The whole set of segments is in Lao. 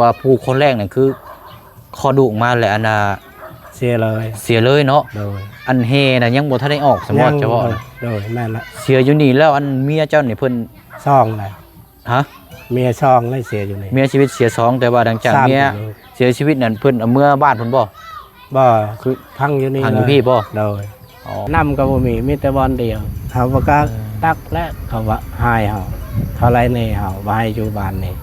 ວ່າຜູ້ຄົນແລກນັ້ນຄືຄອດລູກມາແລ້ວ ອັນນ່າ ເສຍເລີຍ ເສຍເລີຍເນາະ. ໂດຍ ອັນແຮ່ນະຍັງບໍ່ທັນໄດ້ອອກ ສະໝໍ ເຈົ້າເວົ້ານະ. ໂດຍ ແມ່ນລະ. ເສຍຢູ່ນີ້ແລ້ວ ອັນເມຍເຈົ້ານີ້ເພິ່ນ ສອງແລ້ວ. ຮະ? ເມຍສອງແລ້ວເສຍຢູ່ນີ້. ເມຍຊີວິດເສຍສອງ ແຕ່ວ່າຫຼັງຈາກເມຍເສຍຊີວິດນັ້ນ ເພິ່ນເອົາເມືອບ້ານເພິ່ນບໍ່? ບໍ່ ຄືພັງຢູ່ນີ້ ພັງຢູ່ພີ້ບໍ່? ໂດຍ. ອໍ ນ້ຳກໍບໍ່ມີ ມີແຕ່ບ່ອນດຽວ. ເຮົາບໍ່ກ້າ ເອີ ຕັກແລະ ເຂົາວ່າຮ້າຍເຮົາ ເຂົາໄລ່ໜີເຮົາ ບໍ່ໃຫ້ຢູ່ບ້ານນີ້.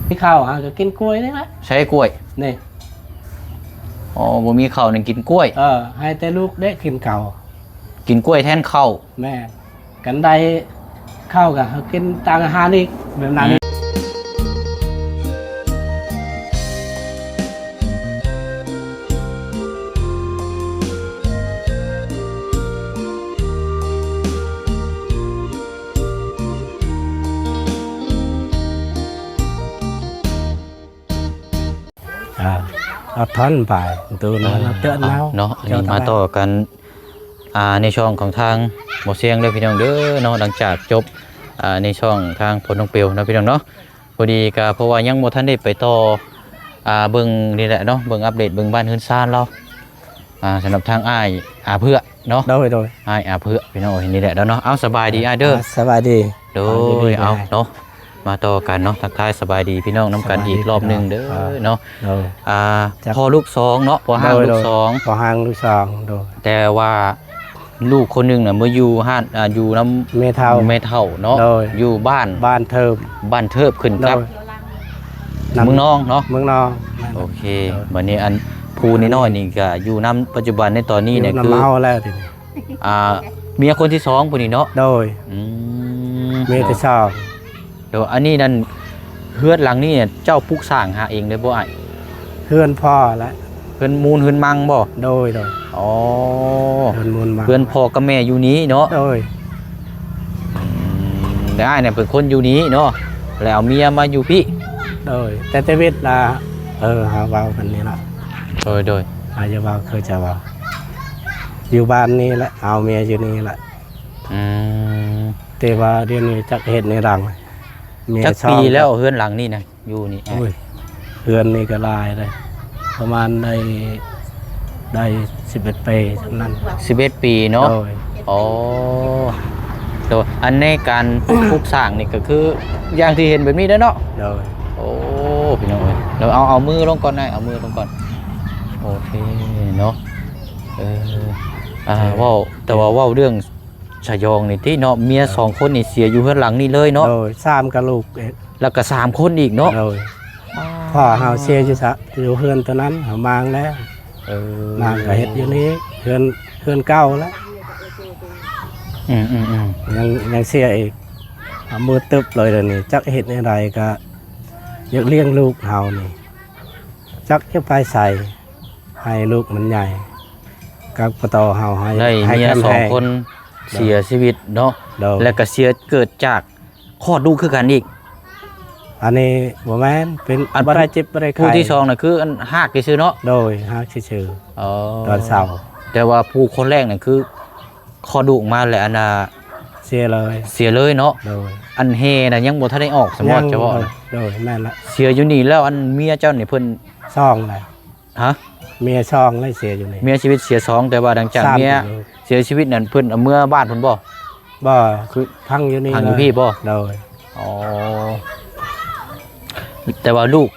ມີເຂົ້າ ເຮົາກໍກິນກ້ວຍນີ້ແຫຼະ. ໃຊ້ກ້ວຍນີ້. ອໍ ບໍ່ມີເຂົ້ານີ້ກິນກ້ວຍ. ເອີ ໃຫ້ແຕ່ລູກເດ້ກິນເຂົ້າ ກິນກ້ວຍແທນເຂົ້າ. ແມ່ນ. ກັນໄດ້ເຂົ້າກໍເຮົາກິນຕ່າງອາຫານອີກ ແບບນັ້ນ. ອືມ ອ່າ ເອົາທ່ອນໄປ ໂຕນັ້ນເນາະ. ເນາະ ອັນນີ້ມາຕໍ່ກັນ ອ່າ ໃນຊ່ອງຂອງທາງບໍ່ສຽງເດີພີ່ນ້ອງເດີເນາະ. ຫຼັງຈາກຈົບ ອ່າ ໃນຊ່ອງທາງພົນນ້ອງເປວເນາະພີ່ນ້ອງເນາະ ພໍດີກະ ເພາະວ່າຍັງບໍ່ທັນໄດ້ໄປຕໍ່ ອ່າ ເບິ່ງນີ້ແຫຼະເນາະ ເບິ່ງອັບເດດ ເບິ່ງບ້ານເຮືອນຊານລາວ ອ່າ ສຳລັບທາງອ້າຍອາເຜືອກເນາະ. ໂດຍ ໂດຍ ອ້າຍອາເຜືອກ ພີ່ນ້ອງເອີຍ ນີ້ແຫຼະເນາະ. ເອົາ ສະບາຍດີອ້າຍເດີ. ອ່າ ສະບາຍດີ. ໂດຍ ເອົາເນາະ ມາຕໍ່ກັນເນາະ ທັກທາຍສະບາຍດີພີ່ນ້ອງນຳກັນອີກລອບໜຶ່ງເດີເນາະ. ອ່າ ພໍ່ລູກສອງເນາະ ພໍ່ຮ້າງລູກສອງ. ໂດຍ ພໍ່ຮ້າງລູກສອງ. ໂດຍ ແຕ່ວ່າລູກຄົນໜຶ່ງນະມາຢູ່ຮ້ານ ອ່າ ຢູ່ນຳແມ່ເຖົ້າ ແມ່ເຖົ້າເນາະ. ໂດຍ ຢູ່ບ້ານ ບ້ານເທີບ ບ້ານເທີບ ຂຶ້ນກັບ ໂດຍ ເມືອງນອງເນາະ. ເມືອງນອງ. ໂອເຄ. ໂດຍ ບັດນີ້ອັນຜູ້ນ້ອຍໆນີ້ກະຢູ່ນຳ ປັດຈຸບັນໃນຕອນນີ້ນີ້ ຢູ່ນຳ ຄື ເຮົາແລ້ວທີນີ້ ອ່າ ເມຍຄົນທີສອງຜູ້ນີ້ເນາະ. ໂດຍ ອືມ ເມຍທີສອງ. ໂດຍ ອັນນີ້ນັ້ນ ເຮືອນຫຼັງນີ້ເຈົ້າປຸກສ້າງຫາເອງເລີຍບໍ່ອ້າຍ? ເຮືອນພໍ່ແຫຼະ. ເຮືອນມູນເຮືອນມັງບໍ່? ໂດຍ ໂດຍ. ອໍ ເຮືອນມູນມັງ ເຮືອນພໍ່ກັບແມ່ຢູ່ນີ້ເນາະ. ໂດຍ. ອືມ ແຕ່ອ້າຍນີ້ເປັນຄົນຢູ່ນີ້ເນາະ ແລ້ວເອົາເມຍມາຢູ່ພີ້. ໂດຍ ແຕ່ ແຕ່ຊີວິດລະ ເອີ ຫາເວົ້າກັນນີ້ລະ. ໂດຍ ໂດຍ. ອາ ຢ່າເວົ້າຄືຈະເວົ້າ ຢູ່ບ້ານນີ້ແຫຼະ ເອົາເມຍຢູ່ນີ້ແຫຼະ. ອືມ ແຕ່ວ່າດຽວນີ້ຈັກເຮັດແນວໃດ. ເມຍ ຈັກປີແລ້ວເຮືອນຫຼັງນີ້ນະ ຢູ່ນີ້? ໂອ້ຍ ເຮືອນນີ້ກໍຫຼາຍເດ້ ປະມານໄດ້ ໄດ້ສິບເອັດປີນັ້ນ. ສິບເອັດປີເນາະ. ໂດຍ. ອໍ ໂດຍ. ອັນໃນການປຸກສ້າງນີ້ກໍຄືຢ່າງທີ່ເຫັນແບບນີ້ເດ້ເນາະ. ໂດຍ. ໂອ້ ພີ່ນ້ອງເອີຍ ເອົາ ເອົາມືລົງກ່ອນນາຍ ເອົາມືລົງກ່ອນ. ໂອເຄເນາະ. ເອີ ອ່າ ເວົ້າ ແຕ່ວ່າເວົ້າເລື່ອງ ສະຫຍອງນີ້ຕິເນາະ ເມຍສອງຄົນນີ້ເສຍຢູ່ເຮືອນຫຼັງນີ້ເລີຍເນາະ. ໂດຍ ສາມກະລູກອີກ ແລ້ວກະສາມຄົນອີກເນາະ. ໂດຍ. ພໍ່ເຮົາເສຍຢູ່ສະ ຢູ່ເຮືອນໂຕນັ້ນ ເຮົາມ້າງແລ້ວ. ເອີ ມ້າງກະເຮັດຢູ່ນີ້ ເຮືອນ ເຮືອນເກົ່າລະ. ອືມໆໆ ຍັງ ຍັງເສຍອີກ ເອົາມືຕຶບເລີຍດຽວນີ້ ຈັກເຮັດແນວໃດກະ ຢາກລ້ຽງລູກເຮົານີ້ ຈັກຈະໄປໃສ ໃຫ້ລູກມັນໃຫຍ່ ກັບປະຕໍເຮົາໃຫ້ ໄດ້ເມຍສອງຄົນເສຍຊີວິດເນາະ. ໂດຍ. ແລ້ວກະເສຍເກີດຈາກຄອດລູກຄືກັນອີກ. ອັນນີ້ບໍ່ແມ່ນ ເປັນ ອັນ ບໍ່ໄດ້ເຈັບບໍ່ໄດ້ໄຂ້ ຜູ້ທີສອງນະຄືອັນຮາກຊື່ໆເນາະ. ໂດຍ ຮາກຊື່ໆ. ອໍ ຕອນເຊົ້າ ແຕ່ວ່າຜູ້ຄົນແລກນະຄືຄອດລູກມາແລ້ວ ອັນນ່າ ເສຍເລີຍ ເສຍເລີຍເນາະ. ໂດຍ. ອັນແຮ່ນະຍັງບໍ່ທັນໄດ້ອອກ ສະໝໍ ເຈົ້າເວົ້ານະ. ໂດຍ ແມ່ນລະ. ເສຍຢູ່ນີ້ແລ້ວ ອັນເມຍເຈົ້ານີ້ເພິ່ນ ສອງແລ້ວ. ຮະ? ເມຍສອງແລ້ວເສຍຢູ່ນີ້. ເມຍຊີວິດເສຍສອງ ແຕ່ວ່າຫຼັງຈາກເມຍເສຍຊີວິດນັ້ນ ເພິ່ນເອົາເມືອບ້ານເພິ່ນບໍ່? ບໍ່ ຄືພັງຢູ່ນີ້ ພັງຢູ່ພີ້ບໍ່? ໂດຍ. ອໍ ແຕ່ວ່າລູກ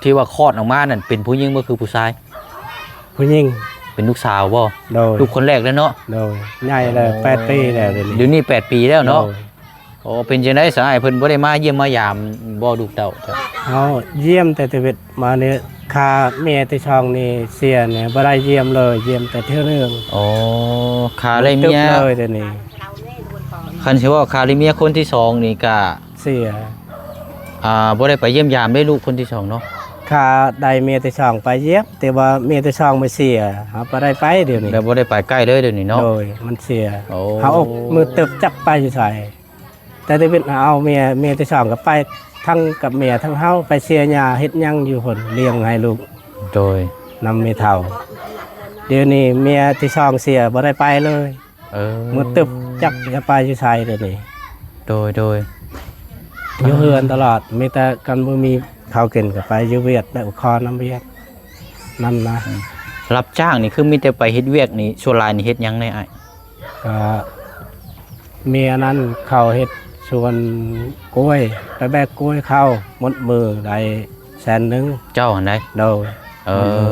ທີ່ວ່າຄອດອອກມານັ້ນ ເປັນຜູ້ຍິງບໍ່ ຄືຜູ້ຊາຍ? ຜູ້ຍິງ. ເປັນລູກສາວບໍ່? ໂດຍ. ລູກຄົນແລກເລີຍເນາະ? ໂດຍ. ໃຫຍ່ແລ້ວ ແປດປີແລ້ວດຽວນີ້. ດຽວນີ້ແປດປີແລ້ວເນາະ? ໂດຍ. ໂອ້ ເປັນຈັ່ງໃດສະອ້າຍ ເພິ່ນບໍ່ໄດ້ມາຢ້ຽມມາຢາມບໍ່ ລູກເຕົ້າ? ເຮົາຢ້ຽມແຕ່ທຳອິດມານີ້ ຄາເມຍທີສອງນີ້ເສຍນີ້ ບໍ່ໄດ້ຢ້ຽມເລີຍ ຢ້ຽມແຕ່ເທື່ອໜຶ່ງ. ໂອ້ ຄາໄລ່ເມຍ ເລີຍດຽວນີ້. ຄັນຊິເວົ້າຄາໄລ່ເມຍຄົນທີສອງນີ້ກະເສຍ ອ່າ ບໍ່ໄດ້ໄປຢ້ຽມຢາມເດ້ ລູກຄົນທີສອງເນາະ. ຄາໄດ້ເມຍທີສອງໄປຢ້ຽມ ແຕ່ວ່າເມຍທີສອງມາເສຍ ເຮົາບໍ່ໄດ້ໄປດຽວນີ້ ແລ້ວບໍ່ໄດ້ໄປໃກ້ເລີຍດຽວນີ້ເນາະ. ໂດຍ ມັນເສຍ. ໂອ້ ເຮົາອົກມືຕຶບຈັກໄປຢູ່ໃສ. ແຕ່ທຳອິດເອົາເມຍ ເມຍທີສອງກໍໄປທັງກັບເມຍທັງເຮົາ ໄປເສຍຫຍ້າເຮັດຫຍັງຢູ່ພຸ້ນ ລ້ຽງໃຫ້ລູກ. ໂດຍ. ນຳແມ່ເຖົ້າ. ດຽວນີ້ເມຍທີສອງເສຍ ບໍ່ໄດ້ໄປເລີຍ. ເອີ ມືຕຶບຈັກຈະໄປຢູ່ໃສດຽວນີ້. ໂດຍ ໂດຍ. ຢູ່ເຮືອນຕະຫຼອດ ມີແຕ່ຄັນບໍ່ມີເຂົ້າກິນກໍໄປຢູ່ວຽກ ໄປອຸຄອນນຳວຽກນຳນະ. ອືມ ຮັບຈ້າງນີ້ຄືມີແຕ່ໄປເຮັດວຽກນີ້ ສ່ວນຫຼາຍນີ້ເຮັດຫຍັງແດ່ອ້າຍ? ກໍມີອັນນັ້ນ ເຂົາເຮັດສວນກ້ວຍ ໄປແບກກ້ວຍເຂົ້າ ໝົດມື້ໄດ້ແສນໜຶ່ງ. ເຈົ້າຫັ້ນໃດ? ໂດຍ. ເອີ ໝົດມື້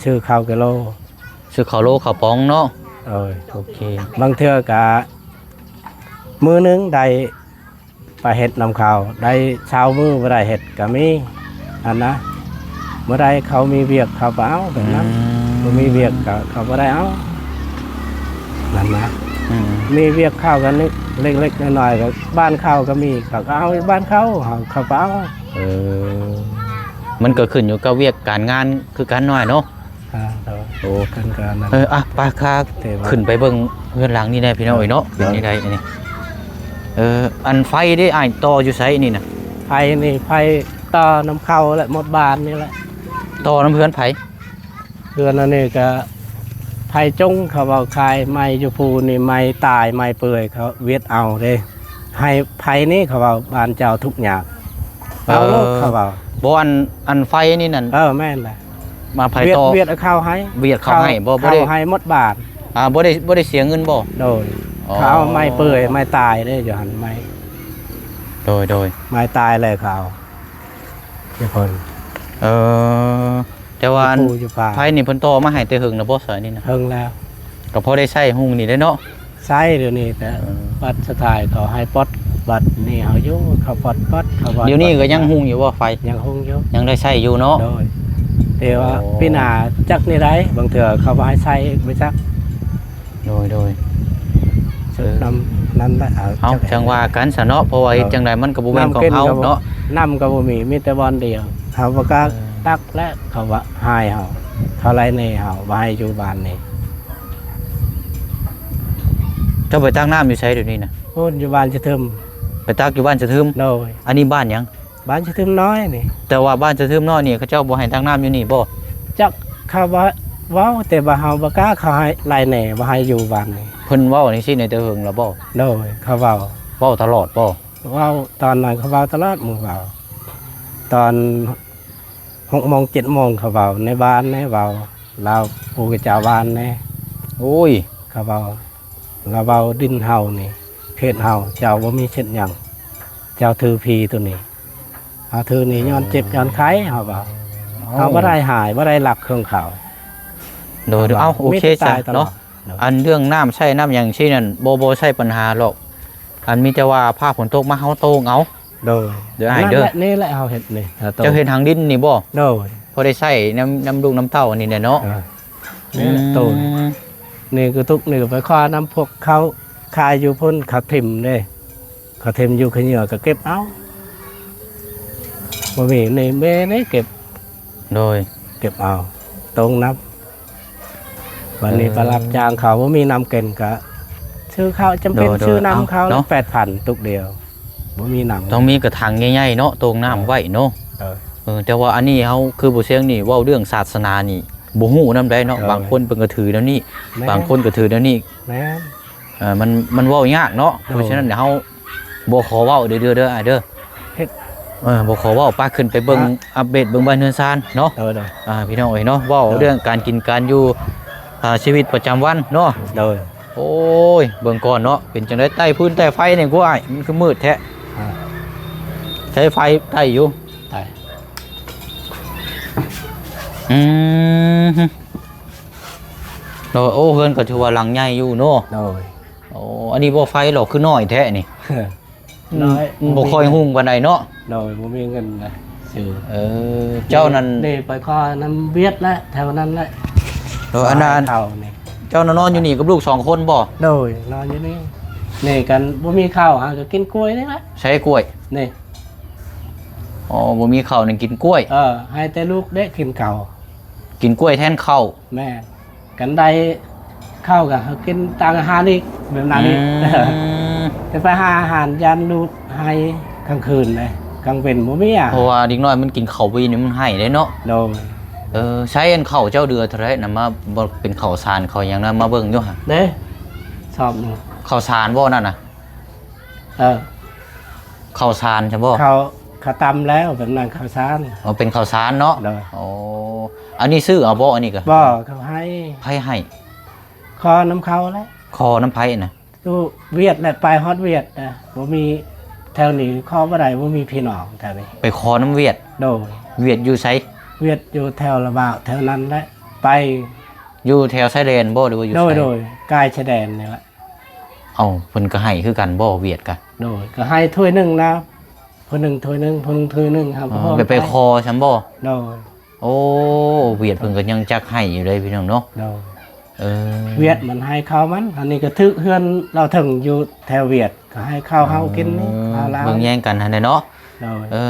ຊື້ເຂົ້າກິໂລ ຊື້ເຂົ້າໂລ ເຂົ້າປອງເນາະ. ໂດຍ. ໂອເຄ ບາງເທື່ອກະມື້ໜຶ່ງໄດ້ ໄປເຮັດນຳເຂົາໄດ້ຊາວມື້ ບໍ່ໄດ້ເຮັດກໍມີຫັ້ນນະ. ມື້ໃດເຂົາມີວຽກເຂົາກໍເອົາແບບນັ້ນ. ອືມ ບໍ່ມີວຽກກໍເຂົາບໍ່ໄດ້ເອົານັ້ນນະ. ອືມ ມີວຽກເຂົາກໍເລັກໆນ້ອຍໆ ກໍບ້ານເຂົາກໍມີ ເຂົາກໍເອົາບ້ານເຂົາ ເຮົາ ເຂົາກໍເອົາ. ເອີ ມັນກໍຂຶ້ນຢູ່ກັບວຽກການງານຄືກັນນ້ອຍເນາະ. ອ່າ ໂດຍ. ໂອ້ ເພິ່ນກໍນັ້ນ ເອີ ອ່ະ ໄປ ຂ້າ ແຕ່ວ່າ ຂຶ້ນໄປເບິ່ງເຮືອນຫຼັງນີ້ແດ່ພີ່ນ້ອງເອີຍເນາະ. ໂດຍ. ເປັນຈັ່ງໃດອັນນີ້? ເອີ ອັນໄຟເດ້ອ້າຍ ຕໍ່ຢູ່ໃສນີ້ນະ? ໄຟນີ້ ໄຟຕໍ່ນຳເຂົາແຫຼະ ໝົດບ້ານນີ້ແຫຼະ. ຕໍ່ນຳເຮືອນໃຜ? ເຮືອນອັນນີ້ກໍໄຟຈົງ ເຂົາເວົ້າ ຂາຍໄມ້ຢູ່ພູນີ້ ໄມ້ຕາຍໄມ້ເປື່ອຍ ເຂົາຫວຽດເອົາເດ້. ໃຫ້ໄຜນີ້ ເຂົາເວົ້າ ບ້ານເຈົ້າທຸກຍາກ ເອົາໂລດ ເອີ ເຂົາເວົ້າ. ບໍ່ ອັນ ອັນໄຟນີ້ນັ້ນ ເອີ ແມ່ນແຫຼະ ມາໄຜຕໍ່ ຫວຽດ ຫວຽດເອົາເຂົ້າໃຫ້ ຫວຽດເຂົ້າໃຫ້ ເຂົ້າ ບໍ່ ບໍ່ໄດ້ ເຂົ້າໃຫ້ໝົດບ້ານ. ອ່າ ບໍ່ໄດ້ ບໍ່ໄດ້ເສຍເງິນບໍ່? ໂດຍ. ອໍ ເຂົາເອົາໄມ້ເປື່ອຍ ໄມ້ຕາຍເດ້ ຢູ່ຫັ້ນໄມ້. ໂດຍ ໂດຍ. ໄມ້ຕາຍແລ້ວເຂົາເອົາ ເອີ ແຕ່ວ່າອັນ ຢູ່ພູຢູ່ປ່າ ໄຟນີ້ເພິ່ນຕໍ່ມາໃຫ້ແຕ່ເຫິງແລ້ວບໍ່? ສາຍນີ້ນະ ເຫິງແລ້ວ ກໍພໍໄດ້ໃຊ້ຮຸ່ງນີ້ແຫຼະເນາະ. ໃຊ້ດຽວນີ້ ແຕ່ ເອີ ບັດສຸດທ້າຍເຂົາໃຫ້ປົດ ບັດນີ້ເຮົາຢູ່ ເຂົາປົດ ປັດ ເຂົາວ່າ ດຽວນີ້ກໍຍັງຮຸ່ງຢູ່ບໍ່ໄຟ? ຍັງຮຸ່ງຢູ່ ຍັງໄດ້ໃຊ້ຢູ່ເນາະ. ໂດຍ. ແຕ່ວ່າ ໂອ້ ປີໜ້າຈັກແນວໃດ ບາງເທື່ອເຂົາບໍ່ໃຫ້ໃຊ້ ບໍ່ຈັກ. ໂດຍ ໂດຍ. ເອີ ນຳນັ້ນແຫຼະ ເອົາ ເອົາ ຈັ່ງວ່າກັນຊະເນາະ ເພາະວ່າເຮັດຈັ່ງໃດມັນກໍບໍ່ແມ່ນຂອງເຮົາເນາະ. ນ້ຳກໍບໍ່ມີ ມີແຕ່ບ່ອນດຽວ ເຮົາບໍ່ກ້າ ເອີ ຕັກແລະ ເຂົາວ່າຮ້າຍເຮົາ ເຂົາໄລ່ແດ່ເຮົາ ບໍ່ໃຫ້ຢູ່ບ້ານນີ້. ເຈົ້າໄປຕັກນ້ຳຢູ່ໃສດຽວນີ້ນະ? ພຸ້ນ ຢູ່ບ້ານສະທຶມ. ໄປຕັກຢູ່ບ້ານສະທຶມ? ໂດຍ. ອັນນີ້ບ້ານຫຍັງ? ບ້ານສະທຶມນ້ອຍນີ້. ແຕ່ວ່າບ້ານສະທຶມນ້ອຍນີ້ ເຂົາເຈົ້າບໍ່ໃຫ້ຕັກນ້ຳຢູ່ນີ້ບໍ່? ຈັກ ເຂົາວ່າເວົ້າ ແຕ່ວ່າເຮົາບໍ່ກ້າ ເຂົາໃຫ້ໄລ່ແດ່ ບໍ່ໃຫ້ຢູ່ບ້ານນີ້. ເພິ່ນເວົ້າຈັ່ງຊີ້ແຕ່ເຫິງແລ້ວບໍ່? ໂດຍ ເຂົາເວົ້າ. ເວົ້າຕະຫຼອດບໍ່? ເວົ້າ ຕອນນັ້ນເຂົາເວົ້າຕະຫຼອດ ມື້ເວົ້າ ຕອນຫົກໂມງ ເຈັດໂມງ ເຂົາເວົ້າໃນບ້ານແດ່ ເວົ້າລາວຜູ້ເຈົ້າບ້ານແດ່. ໂອ້ຍ ເຂົາເວົ້າ ລາວເວົ້າ ດິນເຮົານີ້ ເຂດເຮົາ ເຈົ້າບໍ່ມີສິດຫຍັງ ເຈົ້າຖືທີ່ໂຕນີ້ ເຮົາຖືນີ້ຍ້ອນເຈັບຍ້ອນໄຂ້ ເຮົາວ່າ. ເຮົາບໍ່ໄດ້ຫາຍ ບໍ່ໄດ້ລັກຂອງເຂົາ. ໂດຍ. ເຮົາວ່າ ເອົ້າ ໂອເຄ ມີແຕ່ຕາຍຕະຫຼອດເນາະ. ໂດຍ. ອັນເລື່ອງນ້ຳໃຊ້ນ້ຳຫຍັງຊີ້ນັ້ນ ບໍ່ ບໍ່ໃຊ້ປັນຫາດອກ ອັນມີແຕ່ວ່າຟ້າຝົນຕົກມາເຮົາໂຕ່ງເອົາ. ໂດຍ. ເດີອ້າຍເດີ ນີ້ແຫຼະ ເຮົາເຮັດນີ້ ເຈົ້າເຮັດທາງດິນນີ້ບໍ່? ໂດຍ. ພໍໄດ້ໃຊ້ນຳ ນຳລູກນຳເຕົ້າອັນນີ້ແຫຼະເນາະ. ເອີ ນີ້ແຫຼະ ອືມ ໂຕນີ້ ນີ້ກໍທຸກ ນີ້ກໍໄປຂໍນຳພວກເຂົາ ຂາຍຢູ່ພຸ້ນ ເຂົາຖິ້ມເດ້ ເຂົາຖິ້ມຢູ່ຂີ້ເຫຍື້ອກໍເກັບເອົາ ບໍ່ມີ ນີ້ແມ່ນີ້ເກັບ. ໂດຍ. ເກັບເອົາ ໂຕ່ງນຳ ບັດນີ້ ເອີ ໄປຮັບຈ້າງເຂົາ ບໍ່ມີນ້ຳກິນກໍຊື້ເຂົ້າ ຈຳເປັນ ໂດຍ ໂດຍ ຊື້ນຳເຂົາ ເອົາເນາະ ແປດພັນ ຕຸກດຽວ ບໍ່ມີນ້ຳ. ຕ້ອງມີກະຖັງໃຫຍ່ໆເນາະ ໂຕ່ງນ້ຳໄວ້ເນາະ. ເອີ ເອີ ແຕ່ວ່າອັນນີ້ເຮົາ ຄືບໍ່ຊຽງນີ້ ເວົ້າເລື່ອງສາສະໜານີ້ ບໍ່ຮູ້ນຳໃດເນາະ. ເອີ ບາງຄົນເພິ່ນກໍຖືແນວນີ້ ແມ່ນ ບາງຄົນກໍຖືແນວນີ້. ແມ່ນ. ເອີ ມັນ ມັນເວົ້າຍາກເນາະ. ໂດຍ. ເພາະສະນັ້ນເຮົາບໍ່ຂໍເວົ້າເດີ ເດີ ເດີອ້າຍເດີ ເຮັດ ເອີ ບໍ່ຂໍເວົ້າ. ໄປ ຂຶ້ນໄປເບິ່ງ ອ່າ ອັບເດດເບິ່ງບ້ານເຮືອນຊານເນາະ. ໂດຍ ໂດຍ. ອ່າ ພີ່ນ້ອງເອີຍເນາະ ເວົ້າ ໂດຍ ເລື່ອງການກິນການຢູ່ ອ່າ ຊີວິດປະຈຳວັນເນາະ. ໂດຍ. ໂອ້ຍ ເບິ່ງກ່ອນເນາະ ເປັນຈັ່ງໃດ ໃຕ້ພື້ນໃຕ້ໄຟນີ້ ກູອ້າຍ ມັນຄືມືດແທ້. ອ່າ ໃຊ້ໄຟໃຕ້ຢູ່ ໃຕ້ ອືມ ໂດຍ. ໂອ້ ເຮືອນກໍຖືວ່າຫຼັງໃຫຍ່ຢູ່ເນາະ. ໂດຍ. ໂອ້ ອັນນີ້ບໍ່ໄຟຫຼອກ ຄືນ້ອຍແທ້ນີ້. ນ້ອຍ ອືມ ບໍ່ຄ່ອຍຮຸ່ງປານໃດເນາະ. ໂດຍ. ບໍ່ມີເງິນນະຊື້. ເອີ ເຈົ້ານັ້ນ ນີ້ໄປຂໍນຳວຽດແຫຼະ ແຖວນັ້ນແຫຼະ. ເອີ ອັນນັ້ນ ເຂົານີ້ ເຈົ້ານອນຢູ່ນີ້ກັບລູກສອງຄົນບໍ່? ໂດຍ ນອນຢູ່ນີ້. ນີ້ກັນ ບໍ່ມີເຂົ້າ ຫາກໍກິນກ້ວຍນີ້ແຫຼະ. ໃສກ້ວຍ? ນີ້. ອໍ ບໍ່ມີເຂົ້ານີ້ກິນກ້ວຍ. ເອີ ໃຫ້ແຕ່ລູກເດ້ກິນເຂົ້າ ກິນກ້ວຍແທນເຂົ້າ. ແມ່ນ. ກັນໄດ້ເຂົ້າກໍເຮົາກິນຕ່າງອາຫານອີກ ແບບນັ້ນອີກ. ອືມ ແຕ່ໄປຫາອາຫານຢ້ານລູກໄຫ້ກາງຄືນເດ້ ກາງເວັນບໍ່ມີອາຫານ. ເພາະວ່າເດັກນ້ອຍມັນກິນເຂົ້າບໍ່ອີ່ມນີ້ມັນໄຫ້ເດ້ເນາະ. ໂດຍ. ເອີ ໃຊ້ອັນເຂົ້າເຈົ້າເດືອເທົ່າໃດນະ ມາ ບໍ່ເປັນເຂົ້າສານເຂົ້າຫຍັງນະ ມາເບິ່ງຢູ່ຫະ. ເດ້ ຊອບໜຶ່ງ ເຂົ້າສານບໍ່ນັ້ນນະ? ເອີ. ເຂົ້າສານຊັ້ນບໍ່? ເຂົ້າ ເຂົ້າຕຳແລ້ວ ແບບນັ້ນເຂົ້າສານ. ອໍ ເປັນເຂົ້າສານເນາະ. ໂດຍ. ໂອ້ ອັນນີ້ຊື້ເອົາບໍ່? ອັນນີ້ກໍ ບໍ່ ເຂົາໃຫ້. ໃຜໃຫ້? ຂໍນຳເຂົາແຫຼະ. ຂໍນຳໃຜນະ? ຢູ່ຫວຽດແຫຼະ ໄປຮອດຫວຽດນະ ບໍ່ມີ ແຖວນີ້ຂໍບໍ່ໄດ້ ບໍ່ມີພີ່ນ້ອງແຖວນີ້. ໄປຂໍນຳຫວຽດ? ໂດຍ. ຫວຽດຢູ່ໃສ? ຫວຽດຢູ່ແຖວລະບາວແຖວນັ້ນແຫຼະ ໄປ. ຢູ່ແຖວຊາຍແດນບໍ່ ຫຼືວ່າຢູ່ໃສ? ໂດຍ ໂດຍ ກາຍຊາຍແດນນີ້ແຫຼະ. ເອົ້າ ເພິ່ນກໍໃຫ້ຄືກັນບໍ່ ຫວຽດກະ? ໂດຍ ກໍໃຫ້ຖ້ວຍໜຶ່ງນະ ຜູ້ໜຶ່ງຖ້ວຍໜຶ່ງ ຜູ້ໜຶ່ງຖ້ວຍໜຶ່ງ ເຮົາກໍ ອໍ ໄປຂໍຊັ້ນບໍ່? ໂດຍ. ໂອ້ ຫວຽດເພິ່ນກໍຍັງຈັກໃຫ້ຢູ່ເດ້ພີ່ນ້ອງເນາະ. ໂດຍ. ເອີ ຫວຽດມັນໃຫ້ເຂົ້າມັນ ອັນນີ້ກໍຖືກເຮືອນລາວເຖິງຢູ່ແຖວຫວຽດ ກໍໃຫ້ເຂົ້າເຮົາກິນນີ້ ເອີ ເຂົ້າລາວ ເບິ່ງແຍງກັນຫັ້ນແຫຼະເນາະ. ໂດຍ. ເອີ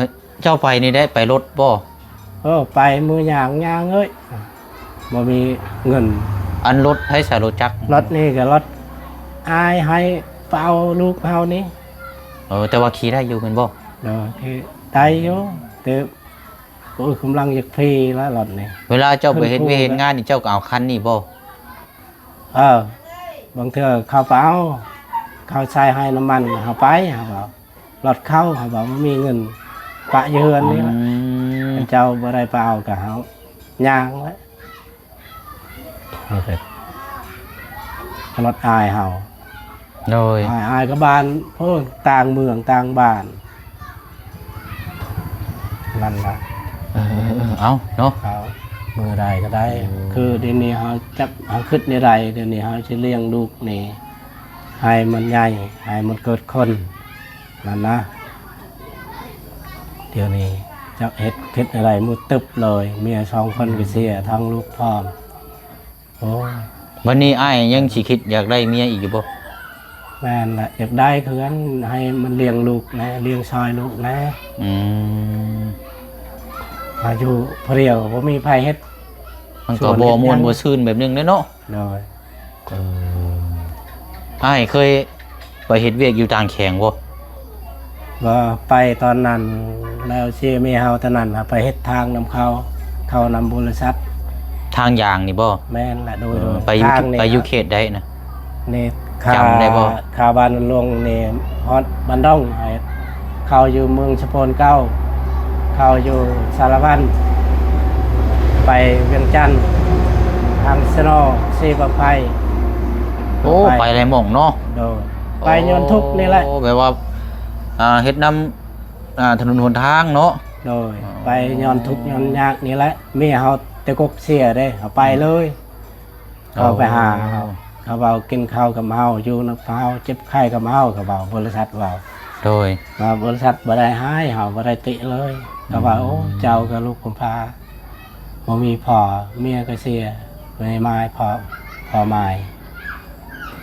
ເຈົ້າໄປນີ້ໄດ້ໄປລົດບໍ່? ເອີ ໄປມືຍ່າງ ຍ່າງເອີຍ ບໍ່ມີເງິນ. ອັນລົດໃຜສາ ລົດຈັກ? ລົດນີ້ກໍລົດອ້າຍໃຫ້ໄປເອົາລູກເຮົານີ້. ເອີ ແຕ່ວ່າຂີ່ໄດ້ຢູ່ແມ່ນບໍ່? ໂດຍ ຂີ່ໄດ້ຢູ່ ແຕ່ ໂອ້ຍ ກຳລັງຢາກຂີ່ລະລົດນີ້. ເວລາເຈົ້າໄປເຮັດວຽກເຮັດງານນີ້ ເຈົ້າກໍເອົາຄັນນີ້ບໍ່? ເອີ ບາງເທື່ອເຂົາໄປເອົາ ເຂົາໃສ່ໃຫ້ນ້ຳມັນ ເຮົາໄປ ເຮົາເອົາລົດເຂົາ ເຮົາບໍ່ມີເງິນປະຢູ່ເຮືອນນີ້ລະ. ອືມ ເຂົາເຈົ້າບໍ່ໄດ້ໄປເອົາ ກໍເຮົາຍ່າງແຫຼະ. ໂອເຄ ລົດອ້າຍເຮົາ. ໂດຍ. ອ້າຍ ອ້າຍກໍບ້ານພຸ້ນ ຕ່າງເມືອງຕ່າງບ້ານ ນັ້ນລະ. ເອີ ເອີ ເອີ ເອົາເນາະ ເອົາ ມື້ໃດກໍໄດ້. ໂອ້ ຄືດຽວນີ້ເຮົາຈັກ ເຮົາຄິດແນວໃດ ດຽວນີ້ເຮົາຊິລ້ຽງລູກນີ້ໃຫ້ມັນໃຫຍ່ ໃຫ້ມັນເກີດຄົນ ນັ້ນນະ. ດຽວນີ້ຈັກເຮັດ ເຮັດແນວໃດ ມືດຕຶບເລີຍ ເມຍສອງຄົນກໍເສຍ ທັງລູກພ້ອມ. ໂອ້ຍ ບັດນີ້ອ້າຍຍັງຊິຄິດຢາກໄດ້ເມຍອີກຢູ່ບໍ່? ແມ່ນລະ ຢາກໄດ້ຄືກັນ ໃຫ້ມັນລ້ຽງລູກແດ່ ລ້ຽງຊ່ອຍລູກແດ່. ອືມ ມາຢູ່ຜູ້ດຽວ ບໍ່ມີໃຜເຮັດ ມັນກໍບໍ່ມ່ວນບໍ່ຊື່ນແບບໜຶ່ງເດ້ເນາະ. ໂດຍ. ເອີ ອ້າຍເຄີຍໄປເຮັດວຽກຢູ່ຕ່າງແຂວງບໍ່? ບໍ່ ໄປຕອນນັ້ນ ແລ້ວເສຍເມຍເຮົາຕອນນັ້ນ ເຮົາໄປເຮັດທາງນຳເຂົາ ເຂົ້ານຳບໍລິສັດ. ທາງຢາງນີ້ບໍ່? ແມ່ນລະ. ໂດຍ ເອີ ໂດຍ. ໄປຢູ່ ທາງນີ້ ໄປຢູ່ເຂດໃດນະ? ນີ້ ຈຳໄດ້ບໍ່? ຄາ ຄາບ້ານຫຼວງນີ້ຮອດບ້ານດົງ ເຂົ້າຢູ່ເມືອງສະໂພນເກົ່າ ເຂົ້າຢູ່ສາລະວັນ ໄປວຽງຈັນ ທາງສະໜໍ ສີບັ້ງໄຟ. ໂອ້ ໄປ ໄປຫຼາຍໝ່ອງເນາະ. ໂດຍ. ໄປຍ້ອນທຸກນີ້ແຫຼະ. ໂອ້ ແບບວ່າ ອ່າ ເຮັດນຳ ອ່າ ຖະໜົນຫົນທາງເນາະ. ໂດຍ. ອໍ ໄປຍ້ອນທຸກຍ້ອນຍາກນີ້ແຫຼະ ເມຍເຮົາແຕ່ກົກເສຍເດ້ ເຮົາໄປເລີຍ. ເຂົາໄປຫາເຮົາ ເຂົາເວົ້າກິນເຂົ້າກັບເຮົາ ຢູ່ນຳເຮົາ ເຈັບໄຂ້ກັບເຮົາ ເຂົາເວົ້າ ບໍລິສັດເວົ້າ. ໂດຍ. ວ່າບໍລິສັດບໍ່ໄດ້ຮ້າຍເຮົາ ບໍ່ໄດ້ຕິເລີຍ. ເຂົາວ່າ ອືມ ໂອ້ ເຈົ້າກໍລູກກຳພ້າ ບໍ່ມີພໍ່ ເມຍກໍເສຍ ແມ່ໝາຍ ພໍ່ ພໍ່ໝາຍ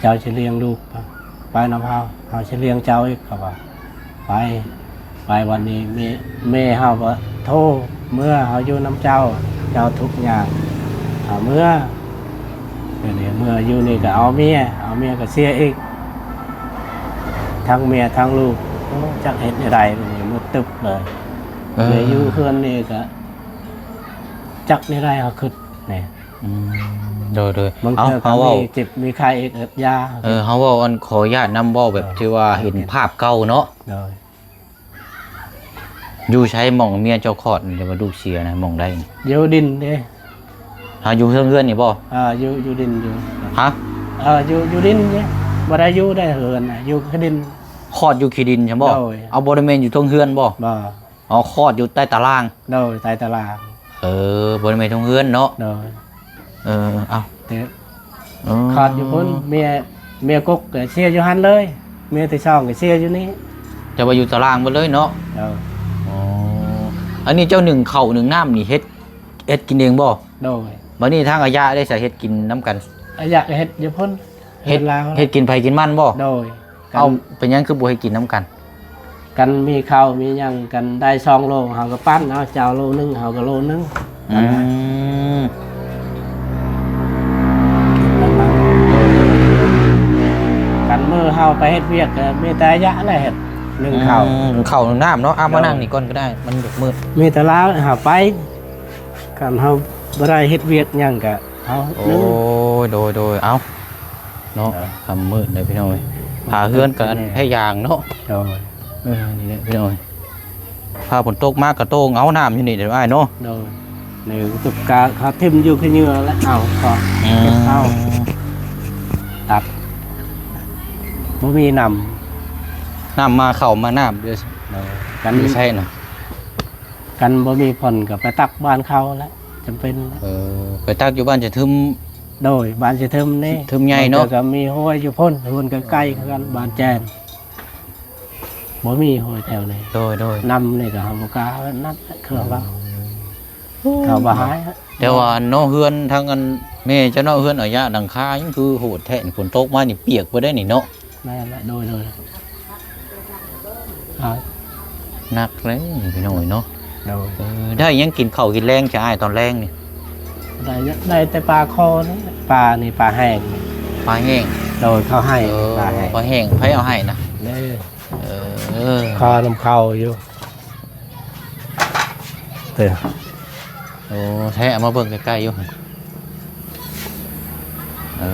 ເຈົ້າຊິລ້ຽງລູກ ໄປນຳເຮົາ ເຮົາຊິລ້ຽງເຈົ້າອີກ ເຂົາວ່າ. ໄປ ໄປວັນນີ້ ແມ່ ແມ່ເຮົາກໍໂທ ເມື່ອເຮົາຢູ່ນຳເຈົ້າ ເຈົ້າທຸກຍາກ ເຮົາເມື່ອ ດຽວນີ້ເມື່ອຢູ່ນີ້ກໍເອົາເມຍ ເອົາເມຍກໍເສຍອີກ ທັງເມຍທັງລູກ. ໂອ້ ຈັກເຮັດແນວໃດ ບັດນີ້ມືດຕຶບເລີຍ. ເອີ ແລະຢູ່ເຮືອນນີ້ກໍຈັກແນວໃດ ເຮົາຄິດແນ່. ອືມ ໂດຍ ໂດຍ. ບາງເທື່ອກໍມີເຈັບມີໄຂ້ອີກ ເອີ ຢາ. ເອີ ເຮົາເວົ້າ ອັນ ຂໍອະນຸຍາດນຳເວົ້າແບບ ເອີ ທີ່ວ່າເຫັນພາບເກົ່າເນາະ. ໂດຍ. ຢູ່ໃສໝ່ອງເມຍເຈົ້າຄອດ ຫຼືວ່າລູກເສຍນະ ໝ່ອງໃດ? ຢູ່ດິນເດ້. ຫາ ຢູ່ເທິງເຮືອນນີ້ບໍ່? ເອີ ຢູ່ ຢູ່ດິນຢູ່. ຮະ? ເອີ ຢູ່ ຢູ່ດິນເດ້ ບໍ່ໄດ້ຢູ່ໃນເຮືອນນະ ຢູ່ຂີ້ດິນ. ຄອດຢູ່ຂີ້ດິນຊັ້ນບໍ່? ໂດຍ. ເອົາ ບໍ່ໄດ້ແມ່ນຢູ່ເທິງເຮືອນບໍ່? ບໍ່. ອໍ ຄອດຢູ່ໃຕ້ຕາລ່າງ. ໂດຍ ໃຕ້ຕາລ່າງ. ເອີ ບໍ່ໄດ້ແມ່ນໂຮງເຮືອນເນາະ. ໂດຍ. ເອີ ເອົ້າ ແຕ່ ອໍ ຄອດຢູ່ພຸ້ນ ເມຍ ເມຍກົກກໍເສຍຢູ່ຫັ້ນເລີຍ ເມຍທີສອງກໍເສຍຢູ່ນີ້ ແຕ່ວ່າຢູ່ຕາລ່າງໝົດເລີຍເນາະ. ໂດຍ. ອໍ ອັນນີ້ເຈົ້າໜຶ້ງເຂົ້າໜຶ້ງນ້ຳນີ້ ເຮັດ ເຮັດກິນເອງບໍ່? ໂດຍ. ບັດນີ້ທາງອາຍະເດ້ ສາເຮັດກິນນຳກັນ? ອາຍະກໍເຮັດຢູ່ພຸ້ນ ເຮັດ ເຮັດກິນໃຜກິນມັນບໍ່? ໂດຍ. ເອົ້າ ເປັນຫຍັງຄືບໍ່ໃຫ້ກິນນຳກັນ? ຄັນມີເຂົ້າມີຫຍັງກັນໄດ້ສອງໂລ ເຮົາກໍປັ້ນເອົາ ເຈົ້າໂລໜຶ່ງ ເຮົາກໍໂລໜຶ່ງ. ອືມ ຄັນມື້ເຮົາໄປເຮັດວຽກກໍມີແຕ່ອາຍະແຫຼະເຮັດ ໜຶ້ງເຂົ້າ ອືມ ເຂົ້າໜຶ້ງນ້ຳເນາະ. ເອົາ ມາ ໂດຍ ນັ່ງນີ້ກ່ອນກໍໄດ້ ມັນຢາກມືດ. ມີແຕ່ລາວຫາໄປ ຄັນເຮົາບໍ່ໄດ້ເຮັດວຽກຫຍັງກະເຮົາ ໂອ້ຍ ໂດຍ ໂດຍ ເອົ້າ ເນາະ ເອີ ຄ່ຳມືດເດີພີ່ນ້ອງເອີຍ ຜ້າເຮືອນກັນແພ້ຢາງເນາະ. ໂດຍ. ເອີ ນີ້ແຫຼະພີ່ນ້ອງ ຟ້າຝົນຕົກມາກະໂຕ່ງເອົານ້ຳຢູ່ນີ້ເດ້ອ້າຍເນາະ. ໂດຍ ນີ້ຕຸກກະເຂົາຖິ້ມຢູ່ຄືເຫຍື່ອແລ້ວ ເອົາກໍ ອືມ ເກັບເອົາ ຕັກ ບໍ່ມີນ້ຳ ນ້ຳມາເຂົ້າມານ້ຳເດີ. ໂດຍ ກັນ ຢູ່ໃສນະ? ກັນບໍ່ມີຝົນກໍໄປຕັກບ້ານເຂົາແຫຼະ ຈຳເປັນແຫຼະ. ເອີ ໄປຕັກຢູ່ບ້ານຈະທຶມ. ໂດຍ ບ້ານຈະທຶມນີ້ ທຶມໃຫຍ່ເນາະ ບາງເທື່ອກໍມີຫ້ວຍຢູ່ພຸ້ນ ພຸ້ນກໍໃກ້ຄືກັນ ບ້ານແຈນ ບໍ່ມີຫ້ວຍແຖວນີ້. ໂດຍໆ ນ້ຳນີ້ກໍເຮົາບໍ່ກ້ານັ້ນ ເຄື່ອງເຮົາ ເຂົາບໍ່ໃຫ້. ແຕ່ວ່າເນາະ ເຮືອນທາງອັນແມ່ເຈົ້າເນາະ ເຮືອນອາຍະຫຼັງຄາຍັງຄືໂຫດແທ້ ຝົນຕົກມານີ້ປຽກເບິດໄດ໋ນີ້ເນາະ. ແມ່ນລະ ໂດຍໆ ອ່າ ໜັກເລີຍພີ່ນ້ອງເອີຍເນາະ. ໂດຍ ເອີ ໄດ້ຫຍັງກິນເຂົ້າກິນແລງຈະອ້າຍຕອນແລງນີ້? ໄດ້ ໄດ້ແຕ່ປາຄໍນີ້ ປານີ້ປາແຫ້ງ ປາແຫ້ງ. ໂດຍ ເຂົາໃຫ້ ເອີ ປາແຫ້ງ ປາແຫ້ງ ໃຜເອົາໃຫ້ນະ? ເດີ ເອີ ຂໍນຳເຂົາຢູ່ ເດີ. ໂອ້ ແທ້ ເອົາມາເບິ່ງໃກ້ໆຢູ່. ເອີ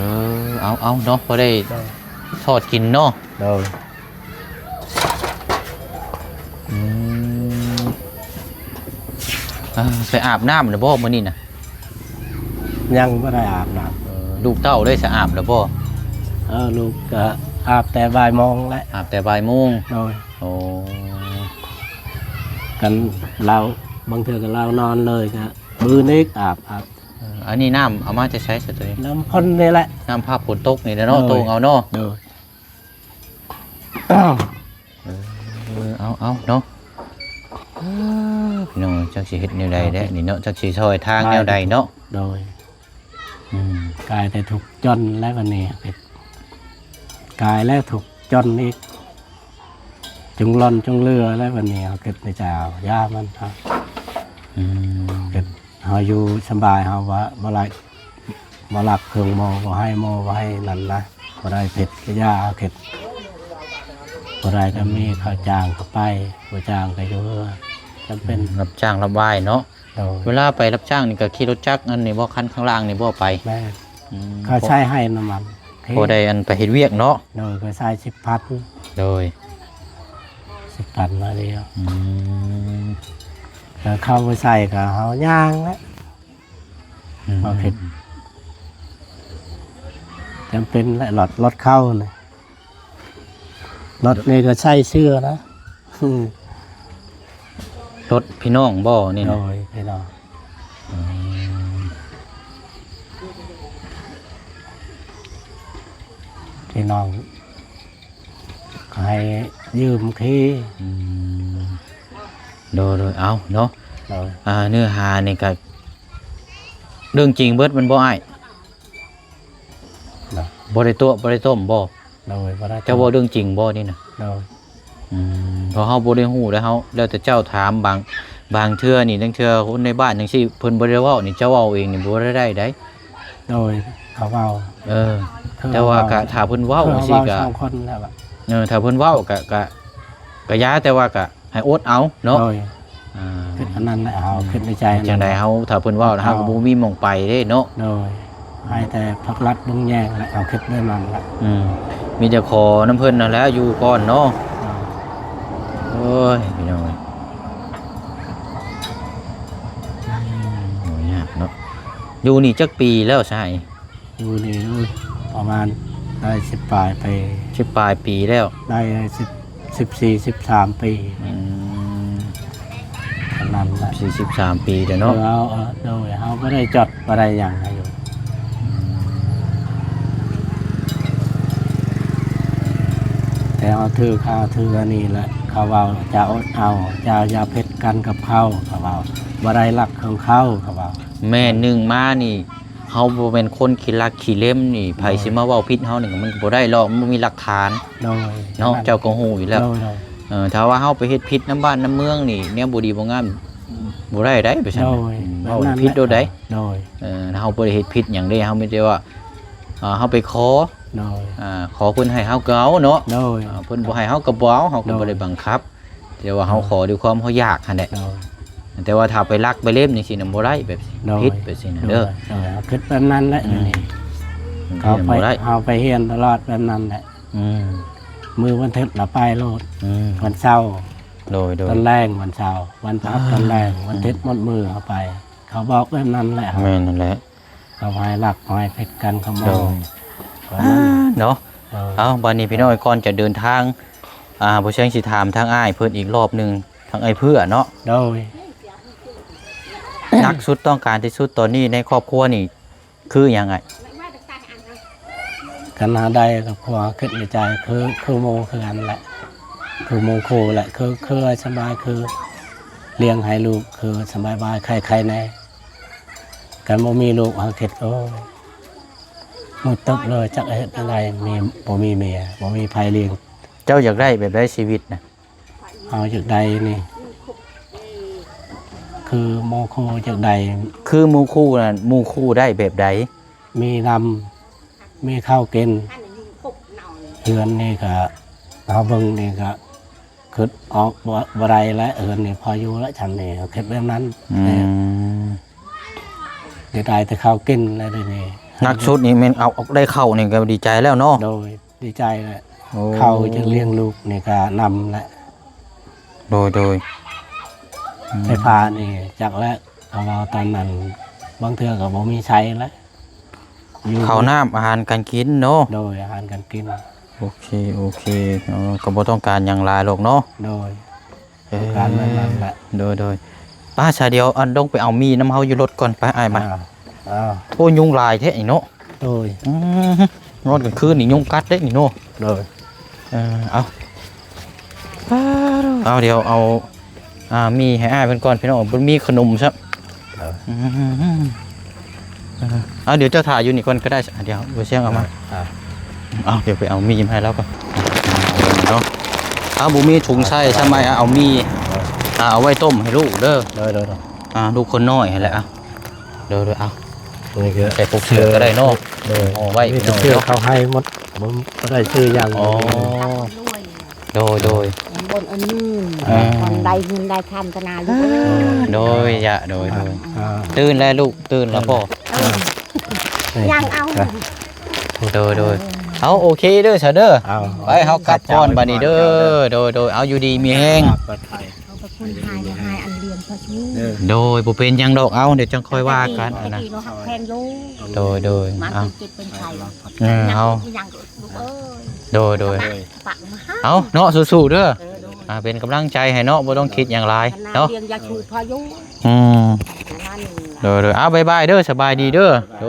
ເອົາ ເອົາເນາະ ພໍໄດ້ ໂດຍ ທອດກິນເນາະ. ໂດຍ ອືມ ເອີ ໄປອາບນ້ຳແລ້ວບໍ່ມື້ນີ້ນະ? ຍັງບໍ່ໄດ້ອາບນ້ຳ. ເອີ ລູກເຕົ້າໄດ້ສະອາບແລ້ວບໍ່? ເອີ ລູກກະອາບແຕ່ບ່າຍໂມງແຫຼະ ອາບແຕ່ບ່າຍໂມງ. ໂດຍ ໂອ້ ກັນລາວ ບາງເທື່ອກໍລາວນອນເລີຍ ກະມື້ນີ້ອາບ ອາບ. ເອີ ອັນນີ້ນ້ຳເອົາມາແຕ່ໃສຊະໂຕນີ້? ນ້ຳຝົນນີ້ແຫຼະ ນ້ຳພາກຝົນຕົກນີ້ແຫຼະເນາະ. ໂດຍ ໂຕ່ງເອົາເນາະ. ໂດຍ ເອີ ເອົາ ເອົາເນາະ. ເອີ ພີ່ນ້ອງ ຈັກຊິເຮັດແນວໃດແດ່ນີ້ເນາະ ຈັກຊິຊ່ອຍທາງແນວໃດເນາະ. ໂດຍ ອືມ ກາຍແຕ່ທຸກຈົນແລ້ວບັດນີ້ ກາຍແລ້ວທຸກຈົນອີກ ຈຸງລ່ອນຈຸງເຫຼືອແລ້ວບັດນີ້ ເຮົາຄິດໃນໃຈເຮົາ ຢ່າມັນ ເຮົາ ອືມ ເຮົາຢູ່ສະບາຍ ເຮົາວ່າບໍ່ໄດ້ ບໍ່ລັກເຄື່ອງໝໍ ບໍ່ໃຫ້ໝໍ ບໍ່ໃຫ້ນັ້ນນະ ບໍ່ໄດ້ເພັດກະຢ່າເອົາເຄັດ ບໍ່ໄດ້ກະມີ ອືມ ເຂົາຈ້າງກະໄປ ບໍ່ຈ້າງກະຢູ່ເຮືອນ ຈຳເປັນ ອືມ ຮັບຈ້າງຮັບວາຍເນາະ. ໂດຍ ເວລາໄປຮັບຈ້າງນີ້ກະຂີ່ລົດຈັກອັນນີ້ບໍ່ ຄັນຂ້າງລ່າງນີ້ບໍ່ໄປ? ແມ່ນ ອືມ ເຂົາໃຊ້ໃຫ້ນ້ຳມັນ ພໍໄດ້ອັນໄປເຮັດວຽກເນາະ. ໂດຍ ເຂົາໃຊ້ສິບພັນ. ໂດຍ ສິບພັນມາດຽວ ອືມ ແລ້ວເຂົາບໍ່ໃຊ້ກະເຮົາຍ່າງແຫຼະ. ອືມ ເຮົາເຮັດ ຈຳເປັນແຫຼະ ລົດ ລົດເຂົານີ້ ລົດນີ້ກໍໃຊ້ເຊື້ອນະ. ລົດພີ່ນ້ອງບໍ່ນີ້ນະ? ໂດຍ ພີ່ນ້ອງ ອືມ ພີ່ນ້ອງ ໃຫ້ຢືມຂີ່. ອືມ ໂດຍໆ ເອົາເນາະ. ໂດຍ ອ່າ ເນື້ອຫານີ້ກະເລື່ອງຈິງເບິດແມ່ນບໍ່ອ້າຍ? ໂດຍ ບໍ່ໄດ້ຕົວະບໍ່ໄດ້ຕົ້ມບໍ່? ໂດຍ ບໍ່ໄດ້ ເຈົ້າເວົ້າເລື່ອງຈິງບໍ່ນີ້ນະ? ໂດຍ ອືມ ເພາະເຮົາບໍ່ໄດ້ຮູ້ແລ້ວ ເຮົາ ແລ້ວແຕ່ເຈົ້າຖາມ. ບາງ ບາງເທື່ອນີ້ ລາງເທື່ອຄົນໃນບ້ານຈັ່ງຊີ້ ເພິ່ນບໍ່ໄດ້ເວົ້ານີ້ ເຈົ້າເວົ້າເອງນີ້ບໍ່ໄດ້ໄດ໋. ໂດຍ ເຂົາເວົ້າ ເອີ ເຂົາເວົ້າ ແຕ່ວ່າກະຖ້າເພິ່ນເວົ້າຈັ່ງຊີ້ກະ ເຂົາເວົ້າສອງຄົນແລ້ວ ເອີ ຖ້າເພິ່ນເວົ້າກະ ກະ ກະຢ່າ ແຕ່ວ່າກະໃຫ້ອົດເອົາເນາະ. ໂດຍ ອ່າ ຄິດອັນນັ້ນແຫຼະ ເຮົາຄິດໃນໃຈ ຈັ່ງໃດເຮົາ ຖ້າເພິ່ນເວົ້າແລ້ວ ເຮົາ ເຮົາກໍບໍ່ມີໝ່ອງໄປເດ້ເນາະ. ໂດຍ ໃຫ້ແຕ່ພັກລັດເບິ່ງແຍງແຫຼະ ເຮົາຄິດແບບນັ້ນແຫຼະ. ອືມ ມີແຕ່ຂໍນຳເພິ່ນນັ້ນແຫຼະ ຢູ່ກ່ອນເນາະ. ໂດຍ ໂອ້ຍ ພີ່ນ້ອງເອີຍ ໂອ້ຍ ຍາກເນາະ. ຢູ່ນີ້ຈັກປີແລ້ວຊາຍ? ຢູ່ນີ້ ໂອ້ຍ ປະມານໄດ້ສິບປາຍປີ ສິບປາຍປີແລ້ວ ໄດ້ສິບ ສິບສີ່ ສິບສາມປີ. ອືມ ປະມານນັ້ນແຫຼະ ສິບສີ່ ສິບສາມປີແລ້ວເນາະ. ເອີ ເຮົາ ເອີ ໂດຍ ເຮົາບໍ່ໄດ້ຈົດບໍ່ໄດ້ຫຍັງໃຫ້ຢູ່ ອືມ ແຕ່ເຮົາຖືກ ເຮົາຖືກອັນນີ້ແຫຼະ ເຂົາເວົ້າ ເຈົ້າອົດເອົາ ເຈົ້າຢ່າເພັດກັນກັບເຂົາ ເຂົາເວົ້າ ບໍ່ໄດ້ລັກຂອງເຂົາ ເຂົາເວົ້າ. ແມ່ນ ໜຶ່ງມານີ້ ເຮົາບໍ່ແມ່ນຄົນຂີ້ລັກຂີ້ເລັມນີ້ ໂດຍ ໃຜຊິມາເວົ້າຜິດເຮົານີ້ ມັນກໍບໍ່ໄດ້ລອກ ມັນບໍ່ມີຫຼັກຖານ. ໂດຍ ເນາະ ເຈົ້າກໍຮູ້ຢູ່ແລ້ວ. ໂດຍ ໂດຍ ເອີ ຖ້າວ່າເຮົາໄປເຮັດຜິດນຳບ້ານນຳເມືອງນີ້ ແນວບໍ່ດີບໍ່ງາມ ບໍ່ໄດ້ໄດ໋ ໄປຊັ້ນ. ໂດຍ ອືມ ເວົ້າຜິດໂດດໃດ໋. ໂດຍ ເອີ ເຮົາບໍ່ໄດ້ເຮັດຜິດຫຍັງເດ້ ເຮົາມີແຕ່ວ່າ ເອີ ເຮົາໄປຂໍ ໂດຍ ອ່າ ຂໍເພິ່ນໃຫ້ເຮົາກໍເອົາເນາະ. ໂດຍ ເອີ ເພິ່ນບໍ່ໃຫ້ເຮົາກໍບໍ່ເອົາ ເຮົາກໍບໍ່ໄດ້ບັງຄັບ. ແຕ່ວ່າເຮົາ ໂດຍ ຂໍດ້ວຍຄວາມເຮົາຢາກຫັ້ນແຫຼະ. ໂດຍ ແຕ່ວ່າຖ້າໄປລັກໄປເລັມຈັ່ງຊີ້ນະ ບໍ່ໄດ້ ແບບ ໂດຍ ຜິດແບບຊີ້ນະ ໂດຍ ເດີ. ໂດຍ ເຮົາຄິດແບບນັ້ນແຫຼະ. ອືມ ເຮົາໄປ ເຮົາໄປຮຽນຕະຫຼອດແບບນັ້ນແຫຼະ. ອືມ ມື້ວັນອາທິດລະໄປໂລດ ອືມ ວັນເສົາ ໂດຍໆ ຕອນແລງ ວັນເສົາ ວັນພະຫັດ ອ່າ ຕອນແລງ ວັນອາທິດ ອືມ ໝົດມື້ເຮົາໄປ ເຂົາບອກແບບນັ້ນແຫຼະ ແມ່ນນັ້ນແຫຼະ ເຂົາໃຫ້ລັກໃຫ້ຜິດກັນ ເຂົາບອກ ໂດຍ ເນາະ ໂດຍ ເອົາ ບາດນີ້ພີ່ນ້ອງ ກ່ອນຈະເດີນທາງ ອ່າ ບໍ່ແຊງຊິຖາມທາງອ້າຍເພິ່ນອີກລອບໜຶ່ງ ທາງອ້າຍເພື່ອເນາະ ໂດຍ ໜັກສຸດ ຕ້ອງການທີ່ສຸດຕອນນີ້ໃນຄອບຄົວນີ້ ຄືຫຍັງອ້າຍ? ຄັນຫາໄດ້ກໍພວກຄິດໃນໃຈ ຄື ຄືໝູ່ຄືກັນແຫຼະ ຄືໝູ່ຄູ່ແຫຼະ ຄື ຄືສະບາຍ ຄືລ້ຽງໃຫ້ລູກ ຄືສະບາຍບາຍ ໄຄໆແດ່ ຄັນບໍ່ມີລູກ ເຮົາຄິດ ໂອ້ ມືດຕຶບເລີຍ ຈັກເຮັດແນວໃດ ມີ ບໍ່ມີເມຍ ບໍ່ມີໃຜລ້ຽງ. ເຈົ້າຢາກໄດ້ແບບໃດຊີວິດນະ? ເຮົາຢາກໄດ້ນີ້ ຄືໝູ່ຄູ່ຢາກໄດ້ ຄືໝູ່ຄູ່ນັ້ນ ໝູ່ຄູ່ໄດ້ແບບໃດ? ມີນຳ ມີເຂົ້າກິນ ເຮືອນນີ້ກະ ເຮົາເບິ່ງນີ້ກະ ຄຶດອອກບໍ່ ບໍ່ໄດ້ແລ້ວ ເຮືອນນີ້ພໍຢູ່ແລ້ວ ຊ່ຳນີ້ ເຮົາຄິດແບບນັ້ນ ອືມ ແຕ່ຢາກໄດ້ແຕ່ເຂົ້າກິນແລ້ວດຽວນີ້ ໜັກສຸດນີ້ແມ່ນເອົາ ໄດ້ເຂົ້ານີ້ກໍດີໃຈແລ້ວເນາະ ໂດຍ ດີໃຈແຫຼະ ໂອ້ ເຂົ້າຈະລ້ຽງລູກນີ້ກໍນຳແຫຼະ ໂດຍໆ ອືມ ໄຟຟ້ານີ້ຈັກແຫຼະ ເພາະວ່າຕອນນັ້ນບາງເທື່ອກໍບໍ່ມີໃຊ້ແຫຼະ ຢູ່ ເຂົ້ານ້ຳອາຫານການກິນເນາະ ໂດຍ ອາຫານການກິນ ໂອເຄ ໂອເຄ ເອີ ກໍບໍ່ຕ້ອງການຫຍັງຫຼາຍດອກເນາະ ໂດຍ ເອີ ຕ້ອງການແບບນັ້ນແຫຼະ ໂດຍໆ ໄປຊະ ດຽວອັນ ລົງໄປເອົາໝີ່ນຳເຮົາຢູ່ລົດກ່ອນ ໄປອ້າຍ ມາ ອ່າ ໂອ້ ຍຸງຫຼາຍແທ້ນີ້ເນາະ ໂດຍ ອືມ ນອນກາງຄືນນີ້ຍຸງກັດເດ້ນີ້ເນາະ ໂດຍ ເອີ ເອົາ ເອົາ ດຽວເອົາ ອ່າ ໝີ່ໃຫ້ອ້າຍເພິ່ນກ່ອນ ພີ່ນ້ອງ ບໍ່ມີຂະໜົມຊ້ຳ ເອີ ອືມ ເອີ ເອົາ ດຽວເຈົ້າຖ້າຢູ່ນີ້ກ່ອນກໍໄດ້ ດຽວບໍ່ຊຽງເອົາມາ ອ່າ ເອົາ ດຽວໄປເອົາໝີ່ມາໃຫ້ລາວກ່ອນ ເນາະ ເອົາ ບໍ່ມີຖົງໃສ່ຊ້ຳ ເອົາໝີ່ ເອີ ອ່າ ເອົາໄວ້ຕົ້ມໃຫ້ລູກເດີ ໂດຍໆ ອ່າ ລູກຄົນນ້ອຍຫັ້ນແຫຼະ ອ່າ ໂດຍໆ ເອົາ ນີ້ກໍໃສ່ປົກເສື້ອກໍໄດ້ເນາະ ໂດຍ ເອົາໄວ້ ມີແຕ່ເສື້ອເຂົາໃຫ້ໝົດ ບໍ່ ບໍ່ໄດ້ຊື້ຫຍັງ ອໍ ໂດຍໆ ບ່ອນອັນນີ້ ເອີ ບ່ອນໄດ້ເງິນໄດ້ຄຳກໍນາລູກເອີຍ ໂດຍ ຢະ ໂດຍໆ ອ່າ ຕື່ນແລ້ວລູກ ຕື່ນແລ້ວພໍ່ ເອີ ຍັງເອົາ ໂດຍໆ ເອົາ ໂອເຄເດີ ຊະເດີ ເອົາ ໄປ ເຮົາກັບກ່ອນບາດນີ້ເດີ ໂດຍໆ ເອົາ ຢູ່ດີມີແຮງ ຂອບພະຄຸນ ໃຫ້ ໃຫ້ອັນລ້ຽງພະຊູ ໂດຍ ບໍ່ເປັນຫຍັງດອກ ເອົາ ດຽວຈັ່ງຄ່ອຍວ່າກັນ ອັນນັ້ນ ແພງຢູ່ ໂດຍໆ ມາ ເອົາ ເຈັບເປັນໄຂ້ ເອີ ເອົາ ຍັງ ລູກເອີຍ ໂດຍໆ ເອົາເນາະ ສູ້ໆເດີ ເອີ ໂດຍ ອ່າ ເປັນກຳລັງໃຈໃຫ້ເນາະ ບໍ່ຕ້ອງຄິດຫຍັງຫຼາຍເນາະ ລ້ຽງຢາຊູພໍຢູ່ ອືມ ໂດຍໆ ເອົາ ບາຍບາຍເດີ ສະບາຍດີເດີ ໂດ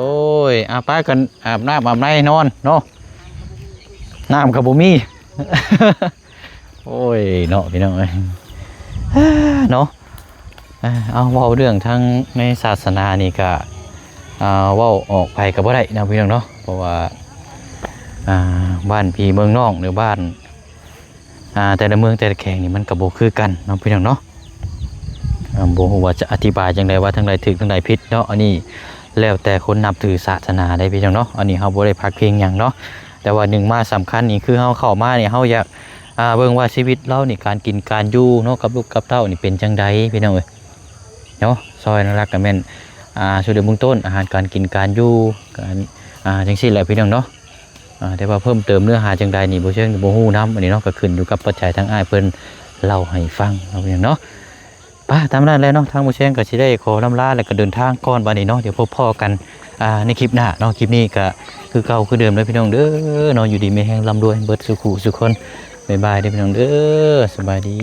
ຍ ອ່າ ໄປກັນ ອາບນ້ຳອາບໃນນອນເນາະ ນ້ຳກໍບໍ່ມີ ໂອ້ຍເນາະ ພີ່ນ້ອງເອີຍ ເນາະ ເອົາ ເວົ້າເລື່ອງທາງໃນສາສະໜານີ້ກະ ອ່າ ເວົ້າອອກໃຜກໍບໍ່ໄດ້ເນາະ ພີ່ນ້ອງເນາະ ເພາະວ່າ ອ່າ ບ້ານພີ່ເມືອງນ້ອງ ຫຼື ບ້ານ ອ່າ ແຕ່ລະເມືອງແຕ່ລະແຂວງນີ້ມັນກໍບໍ່ຄືກັນເນາະ ພີ່ນ້ອງເນາະ ອ່າ ບໍ່ຮູ້ວ່າຈະອະທິບາຍຈັ່ງໃດ ວ່າທາງໃດຖືກທາງໃດຜິດເນາະ ອັນນີ້ແລ້ວແຕ່ຄົນນັບຖືສາສະໜາເດ້ ພີ່ນ້ອງເນາະ ອັນນີ້ເຮົາບໍ່ໄດ້ພາດພິງຫຍັງເນາະ ແຕ່ວ່າໜຶ່ງມາສຳຄັນນີ້ ຄືເຮົາເຂົ້າມານີ້ ເຮົາຢາກ ອ່າ ເບິ່ງວ່າຊີວິດລາວນີ້ ການກິນການຢູ່ເນາະ ກັບລູກກັບເຕົ້ານີ້ເປັນຈັ່ງໃດ ພີ່ນ້ອງເອີຍ ເນາະ ຊ່ອຍຫຼັກໆ ກໍແມ່ນ ອ່າ ຊ່ວຍເຫຼືອເບື້ອງຕົ້ນ ອາຫານການກິນການຢູ່ ການ ອ່າ ຈັ່ງຊີ້ແຫຼະ ພີ່ນ້ອງເນາະ ອ່າ ແຕ່ວ່າເພີ່ມເຕີມເນື້ອຫາຈັ່ງໃດນີ້ ບໍ່ເຊີງບໍ່ຮູ້ນຳ ອັນນີ້ເນາະ ກໍຂຶ້ນຢູ່ກັບປັດໄຈທາງອ້າຍເພິ່ນເລົ່າໃຫ້ຟັງເນາະ ພີ່ນ້ອງເນາະ ໄປ ຕາມນັ້ນແຫຼະເນາະ ທາງບໍ່ແຊງກໍຊິໄດ້ຂໍລຳລາ ແລ້ວກໍເດີນທາງກ່ອນບາດນີ້ເນາະ ດຽວພົບພໍ້ກັນ ອ່າ ໃນຄລິບໜ້າເນາະ ຄລິບນີ້ກໍຄືເກົ່າຄືເດີມເດີພີ່ນ້ອງເດີເນາະ ຢູ່ດີມີແຮງ ລ່ຳລວຍເບິດສູ່ຄູ່ສູ່ຄົນ ບາຍບາຍເດີພີ່ນ້ອງເດີ ສະບາຍດີ.